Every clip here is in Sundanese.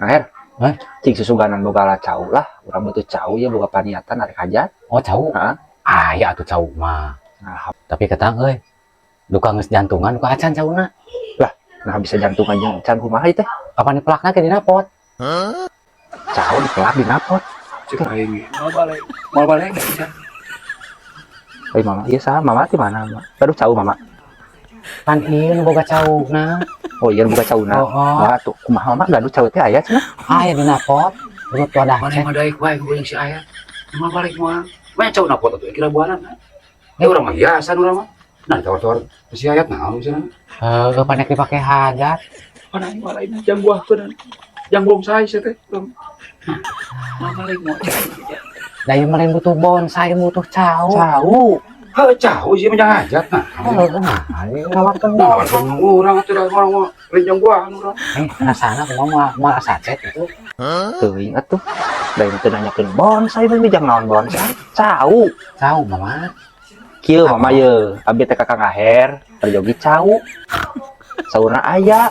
Nah, Her. Hah? Cing susuganan boga lah cau lah. Urang butuh cau ya, boga paniatan arek hajat. Oh, cau. Heeh. Aya atuh cau mah. Nah, Tapi ketang euy. Duka geus jantungan duka acan cauna. Nah, bisa jantungan jeung can kumaha ieu teh? Kapan dipelakna ke dina pot? Cau dipelak dina pot. Cek aing ge. Mau balik. Mau balik bisa. Euy, Mama, ieu saha? Mama di mana, Mama? Aduh, cau Mama. Pan ieu nu boga cauna. Oh iya, boga cauna. Oh. Wah, tuh kumaha, Mama, gaduh cau teh aya cenah? Aya dina pot. Urut wadah Mana cek. mah daek wae goyang si ayah. Mau balik moal. Mana cau na pot atuh kira buanan. Eh, urang mah hiasan urang mah. Nah, tawar-tawar si ayat naon misalnya. Heuh, panek dipake hajat. Mana aing mah lain jang buahkeun. Jang bonsai sia teh. Urang. Nah, mau balik moal cek aing ge. Da ieu mah lain butuh bonsai, butuh cau. Cau. Heuh, cau sih mah jang hajat nah. Heuh, nah, ieu ngawarkeun Nah, bonsai. urang atuh da urang mah lain jang buahan urang. Eh, rasana kumaha moal moal sacet itu. Teuing atuh. Da ieu teu nanyakeun bonsai mah jang naon bonsai. Cau. Cau, Mama. Kieu, Mama, ye, abi teh ka Kang Aher, peryogi cau. Saurna aya.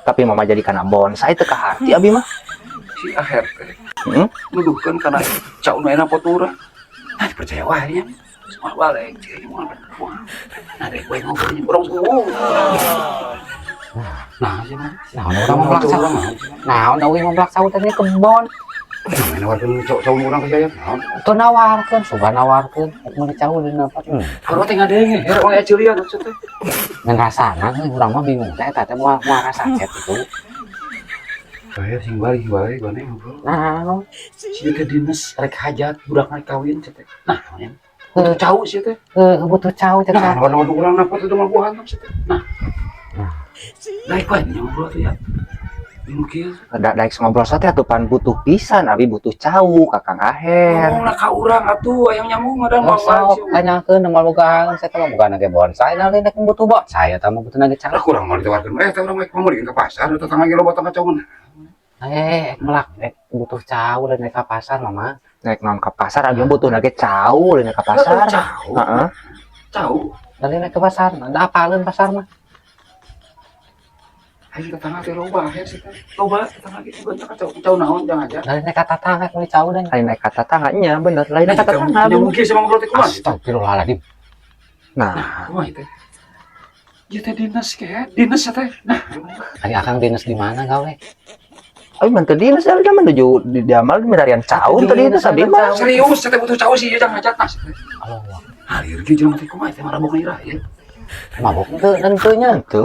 Tapi Mama jadi kana bonsai teu kaharti abi mah. Si Aher teh. Heeh. Nuduhkeun kana cau nu enak pot urang. Nah, dipercaya wae nya. Semua balik, cek aing moal moal. Nah, daek wae ngobrol nya urang semua. Nah, sih mah. Nah, urang mah melak cau. Naon da uing mah melak cau teh kebon. Nah, nawarkeun cau-cau urang ka si ayat naon? Tuh nawarkeun, sugan nawarkeun, rek meuli cau dina pot. Urang teh ngadenge, her urang aya ceulian maksud teh. Ngan rasana euy urang mah bingung teh eta teh moal moal rasa cet itu. Saya sing balik balik balik ngobrol. Naon? Si teh dinas rek hajat budak rek kawin teh. Nah, nya. Butuh cau sih teh. Heuh, butuh cau cek. Nah, nawarkeun urang na pot itu mah buahan teh. Nah. Daek wae nya ngobrol tuh ya. Mungkin Da daek ngobrol sate atuh pan butuh pisan, abi butuh cau ka Kang Aher. Ngomong ka urang atuh aya nyambung ada Oh, sok tanyakeun moal boga saya teh mah boga ge bonsai, nah lain rek butuh bonsai eta mah butuh ge cau. Lah, kurang mau ditawarkeun eh teh urang mah mau ke pasar atau tetangga ge loba tangga cau mah. Eh, melak rek butuh cau lain rek ka pasar, Mama. Naik naon ka pasar, abi mah butuh ge cau lain ka pasar. Cau. Heeh. Cau. Lain rek ke pasar, da apaleun pasar mah. Aing tetangga teh loba akhir sih teh. Loba tetangga gitu banyak cau. Cau naon jangan aja. Lain rek ka tatangga rek meuli cau dan. Lain naik ka tatangga nya bener, lain naik ka tatangga. Ya mungkin sih ngobrol teh kumaha. Astagfirullahaladzim. Nah, Kumaha teh? Ieu teh dinas ke, dinas ya teh. Nah, Ari akang dinas di mana gawe? Abi mah teu dinas, abi mah menuju di diamal milarian cau teu dinas abi mah. Serius teh butuh cau sih jangan hajat nah. Allah. Halir ge jelema teh kumaha teh marabok ira ya. Mabok teu tentunya. Tuh,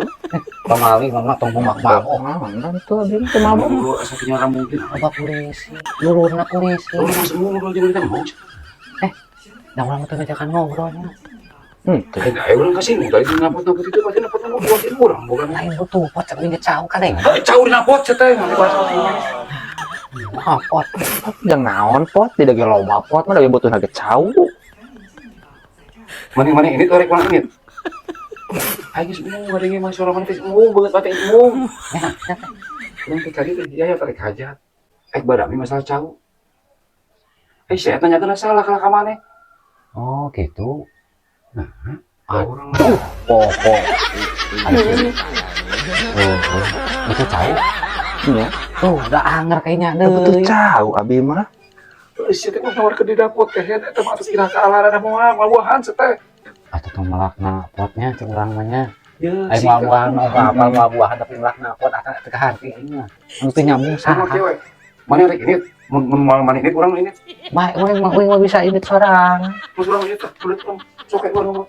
Pamali Mama tong mabok mabok. Naon tuh abi mah teu mabok. Ngobrol asa punya orang mungkin. Loba polisi, lururna polisi. Urang mah semua ngobrol jeung kita mau. Da urang mah teu ngajakan ngobrolnya. Henteu. Eh, ayo urang kasih tadi napot-napot itu pasti napot-napot buatin urang bukan. Lain butuh pot cek ge cau kadeng. Heuh, cau dina pot sia teh ngan dibahas. Ah, pot. Jang naon pot, tidak ge loba pot mah da butuh ge cau. Mana-mana ini tuh rek mana ini. Aing geus embung ngadenge mah suara mana teh embung beungeut mah teh embung. Nah, urang teh kali teh ya tarik hajat. Aing badami masalah cau. Eh, saya tanya kena salah kalah ka maneh. Oh, gitu. Nah, Aduh, urang pokok. Oh, oh. Itu cau. Nya, Tuh, udah anger kayaknya butuh deui. Cau abi mah. Sia teh mah nawarkeun di dapur teh eta mah atuh kira ka alarana moal buahan sia teh. Atuh tong melakna potnya cek urang mah nya. Ya, Aing moal buahan mau apa moal buahan tapi melakna pot ata teu kaharti aing mah. Anu teu nyambung Sama saha. kieu we. Mana rek ini? Mun mun moal mana ini urang ini. Bae uing mah bisa indit sorang. Mun urang ini teh kulit urang. Sok urang mah.